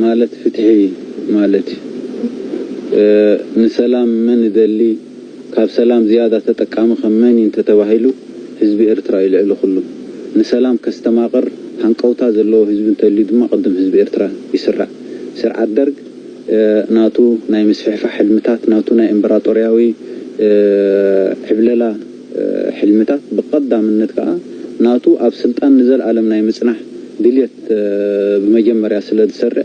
ማለት ፍትሒ ማለት እዩ። ንሰላም መን ይደሊ፣ ካብ ሰላም ዝያዳ ተጠቃሚ ከ መን እዩ እንተተባሂሉ ህዝቢ ኤርትራ እዩ ልዕሊ ኩሉ። ንሰላም ከስተማቕር ሃንቀውታ ዘለዎ ህዝቢ እንተልዩ ድማ ቅድም ህዝቢ ኤርትራ ይስራዕ። ስርዓት ደርግ ናቱ ናይ ምስፍሕፋሕ ሕልምታት፣ ናቱ ናይ እምበራጦርያዊ ዕብለላ ሕልምታት፣ ብቐዳምነት ከኣ ናቱ ኣብ ስልጣን ንዘለኣለም ናይ ምጽናሕ ድልየት ብመጀመርያ ስለ ዝሰርዕ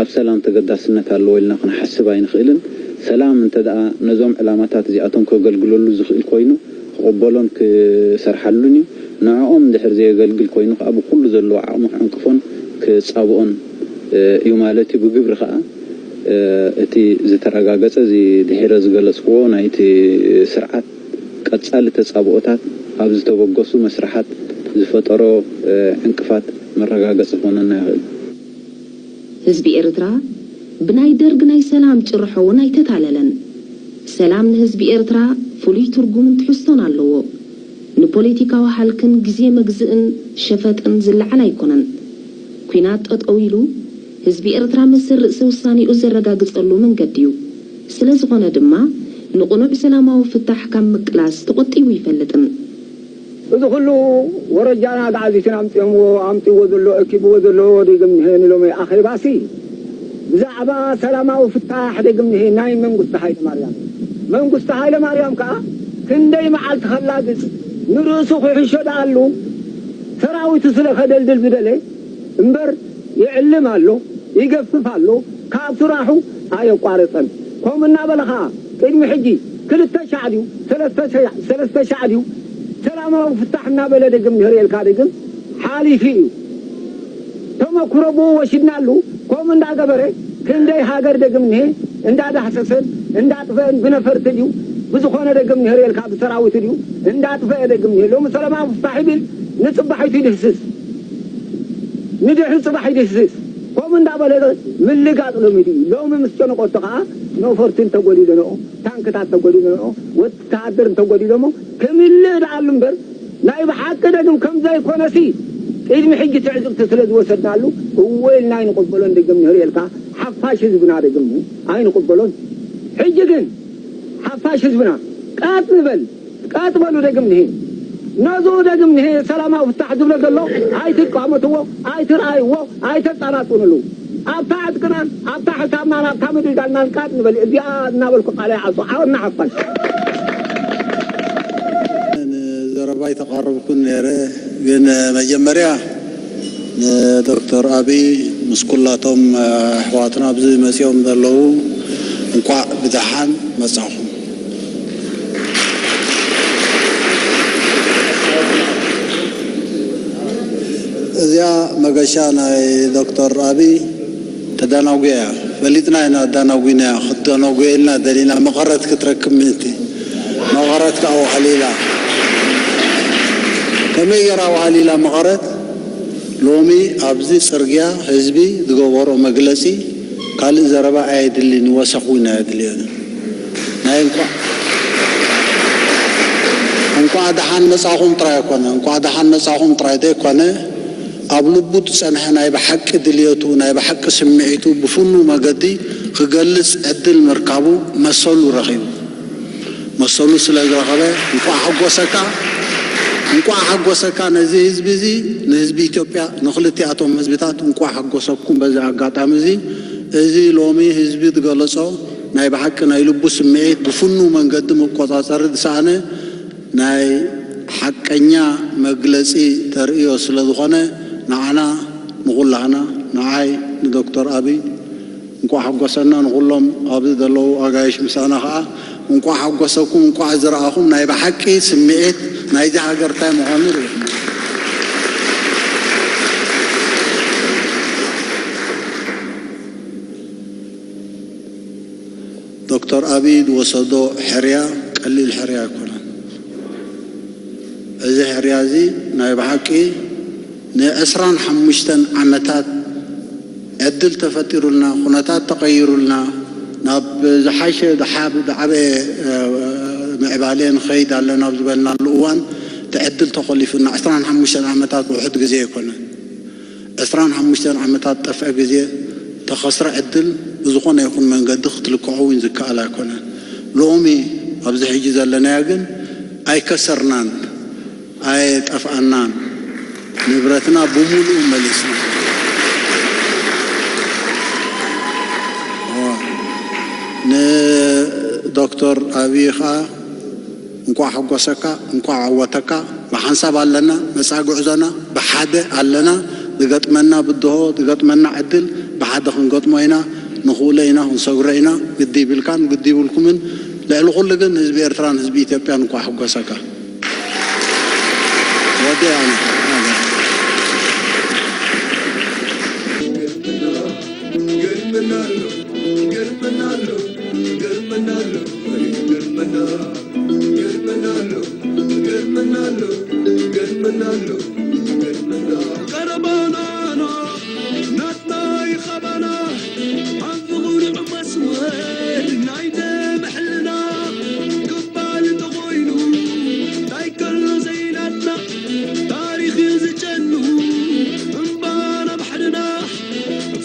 ኣብ ሰላም ተገዳስነት ኣለዎ ኢልና ክንሓስብ ኣይንኽእልን። ሰላም እንተ ደኣ ነዞም ዕላማታት እዚኣቶም ከገልግለሉ ዝኽእል ኮይኑ ክቕበሎን ክሰርሓሉን እዩ። ንዕኦም እንድሕር ዘየገልግል ኮይኑ ከኣ ብኩሉ ዘለዎ ዓቕሙ ክዕንቅፎን ክጻብኦን እዩ ማለት እዩ። ብግብሪ ከኣ እቲ ዝተረጋገጸ እዚ ድሒረ ዝገለጽክዎ ናይቲ ስርዓት ቀጻሊ ተጻብኦታት ኣብ ዝተበገሱ መስርሓት ዝፈጠሮ ዕንቅፋት መረጋገጺ ክኾነና ይኽእል። ህዝቢ ኤርትራ ብናይ ደርግ ናይ ሰላም ጭርሖ እውን ኣይተታለለን። ሰላም ንህዝቢ ኤርትራ ፍሉይ ትርጉምን ትሕዝቶን ኣለዎ። ንፖለቲካዊ ሃልክን ግዜ መግዝእን ሸፈጥን ዝለዓል ኣይኮነን። ኲናት ጠጠው ኢሉ ህዝቢ ኤርትራ መሰል ርእሰ ውሳኔኡ ዘረጋግጸሉ መንገዲ እዩ። ስለ ዝኾነ ድማ ንቕኑዕ ሰላማዊ ፍታሕ ካብ ምቅላስ ተቖጢቡ ይፈልጥን። እዚ ኩሉ ወረጃና ጋዕዚትን ኣምጺኦምዎ ኣምጺዎ ዘሎ እኪብዎ ዘሎ ደገም ንሄ ንሎሚ ኣኼባ ሲ ብዛዕባ ሰላማዊ ፍታሕ ደገም ንሄ ናይ መንግስቱ ሃይለማርያም እዩ። መንግስቱ ሃይለማርያም ከኣ ክንደይ መዓልቲ ከላግጽ ንርእሱ ክሕሾ ደኣሉ ሰራዊቱ ስለ ከደልድል ዝደለ እምበር ይዕልም ኣሎ፣ ይገፍፍ ኣሎ፣ ካብ ስራሑ ኣየቋረጸን። ከምኡ እናበለ ኸኣ ቅድሚ ሕጂ ክልተ ሻዕ ድዩ ሰለስተ ሻዕ ድዩ ሰላማዊ ፍታሕ እናበለ ደገም ንህርየልካ ደገም ሓሊፉ እዩ። ተመኩሮ ብኡ ወሲድናሉ። ከምኡ እንዳገበረ ክንደይ ሃገር ደገም ንሄ እንዳዳህሰሰን እንዳጥፈአን ብነፈርቲ ድዩ ብዝኾነ ደገም ንህርየልካ ብሰራዊቱ ድዩ እንዳጥፈአ ደገም ንሄ ሎሚ ሰላማዊ ፍታሕ ይብል ንጽባሒቱ ይድህስስ። ንድሕሪ ጽባሕ ይድህስስ። ከምኡ እንዳበለ ምልጋጥ ሎሚ ድዩ? ሎሚ ምስ ጨነቆቶ ከኣ ነፈርቲ እንተጎዲለንኦ፣ ታንክታት እንተጎዲለንኦ፣ ወተሃደር እንተጎዲሎሞ ክምልእ ደኣሉ እምበር ናይ ብሓቂ ደግም ከም ዘይኮነሲ ቅድሚ ሕጂ ትዕዝብቲ ስለ ዝወሰድናሉ እወ ኢልና ኣይንቕበሎን። ደግም ንህርየልካ ሓፋሽ ህዝብና ደግም ኣይንቕበሎን። ሕጂ ግን ሓፋሽ ህዝብና ቀጥ ንበል። ቀጥ በሉ ደግም ንሄ ነዙ ደግም ንሄ ሰላማዊ ፍታሕ ዝብሎ ዘሎ ኣይትቃመትዎ፣ ኣይትርኣይዎ፣ ኣይተጣናጥንሉ። ኣብታ ዕጥቅናን ኣብታ ሕሳብናን ኣብታ ምድልዳልናን ቀጥ ንበል። እዚኣ እናበልኩ ቃለይ ዓጹ። ዓወት ንሓፋሽ። ንዘረባ ኣይተቓረብኩን ነይረ፣ ግን መጀመርያ ንዶክተር ኣብይ ምስ ኩላቶም ኣሕዋትና ኣብዚ መፂኦም ዘለዉ እንኳዕ ብደሓን መፃኹም። እዚኣ መገሻ ናይ ዶክተር ኣብይ ተዳናጉያ እያ። ፈሊጥና ኢና ኣዳናጉይናያ፣ ክትደነጉየልና ደሊና መቐረት ክትረክብ ምእንቲ። መቐረት ከዓ ዋህሊላ። ከመይ ገይራ ዋህሊላ መቐረት? ሎሚ ኣብዚ ጽርግያ ህዝቢ ዝገበሮ መግለጺ ካልእ ዘረባ ኣየድልን እዩ፣ ወሰኽ እውን ኣየድልዮን እዩ። ናይ እንኳዕ እንኳዕ ደሓን መጻኹም ጥራይ ኣይኮነ፣ እንኳዕ ደሓን መጻኹም ጥራይ ዘይኮነ፣ ኣብ ልቡ ዝጸንሐ ናይ ብሓቂ ድልየቱ፣ ናይ ብሓቂ ስምዒቱ ብፍኑው መገዲ ክገልጽ ዕድል ምርካቡ መሰሉ ረኺቡ። መሰሉ ስለ ዝረኸበ እንቋዕ ሓጎሰካ፣ እንቋዕ ሓጎሰካ ነዚ ህዝቢ እዚ፣ ንህዝቢ ኢትዮጵያ፣ ንኽልቲኣቶም ህዝብታት እንቋዕ ሓጎሰኩም። በዚ ኣጋጣሚ እዚ፣ እዚ ሎሚ ህዝቢ ዝገለጾ ናይ ብሓቂ ናይ ልቡ ስምዒት ብፍኑው መንገዲ መቆጻጸሪ ዝሰኣነ ናይ ሓቀኛ መግለጺ ተርእዮ ስለ ዝኾነ ንዓና ንኹላህና ንዓይ ንዶክተር ኣብይ እንቋዕ ሓጎሰና ንኹሎም ኣብዚ ዘለዉ ኣጋይሽ ምሳና ኸዓ እንቋዕ ሓጎሰኩም እንቋዕ ዝረኣኹም ናይ ብሓቂ ስምዒት ናይዚ ሃገር እንታይ ምዃኑ ርኢኹም። ዶክተር ኣብይ ዝወሰዶ ሕርያ ቀሊል ሕርያ ኣይኮነን። እዚ ሕርያ እዚ ናይ ብሓቂ ንዕስራን ሓሙሽተን ዓመታት ዕድል ተፈጢሩልና፣ ኩነታት ተቐይሩልና፣ ናብ ዝሓሸ ዝሓብ ዝዓበየ ምዕባለ ንኸይድ ኣለና ኣብ ዝበልናሉ እዋን እቲ ዕድል ተኾሊፉና። ዕስራን ሓሙሽተን ዓመታት ውሑድ ግዜ ኣይኮነን። ዕስራን ሓሙሽተን ዓመታት ጠፍዐ ግዜ፣ እታ ከስረ ዕድል ብዝኾነ ይኹን መንገዲ ክትልክዖ እውን ዝከኣል ኣይኮነን። ሎሚ ኣብዚ ሕጂ ዘለናዮ ግን ኣይከሰርናን፣ ኣይጠፍኣናን፣ ንብረትና ብምሉኡ መሊስና። ንዶክተር ኣብይ ከዓ እንኳዕ ሓጎሰካ፣ እንኳዕ ዓወተካ። ብሓንሳብ ኣለና፣ መጻኢ ጉዕዞና ብሓደ ኣለና። ዝገጥመና ብድሆ፣ ዝገጥመና ዕድል ብሓደ ክንገጥሞ ኢና። ንኽእሎ ኢና፣ ክንሰግሮ ኢና። ግዲ ይብልካን ግዲ ይብልኩምን። ልዕሊ ኩሉ ግን ህዝቢ ኤርትራን ህዝቢ ኢትዮጵያን እንኳዕ ሓጎሰካ። ወዲኣ ቀረባናና ናትና ይኸባና ኣብ ዝኹርዕ መስመር ናይ ደምሕልና ክባል ተኾይኑ ታይከሎ ዘይናትና ታሪኽ እዩ ዝጨኑ እምባና ባሕርና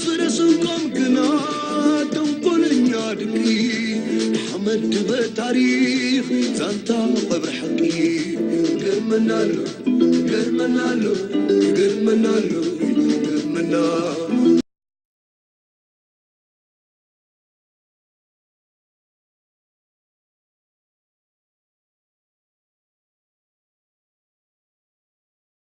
ፍረ ስንቆም ግና ተንኮለኛ ድቂ ሓመድ በታሪኽ ዛንታ ቀብሪ ሓቂ ገርመናሎ ገርመናሎ ገርመናሎ ገርመና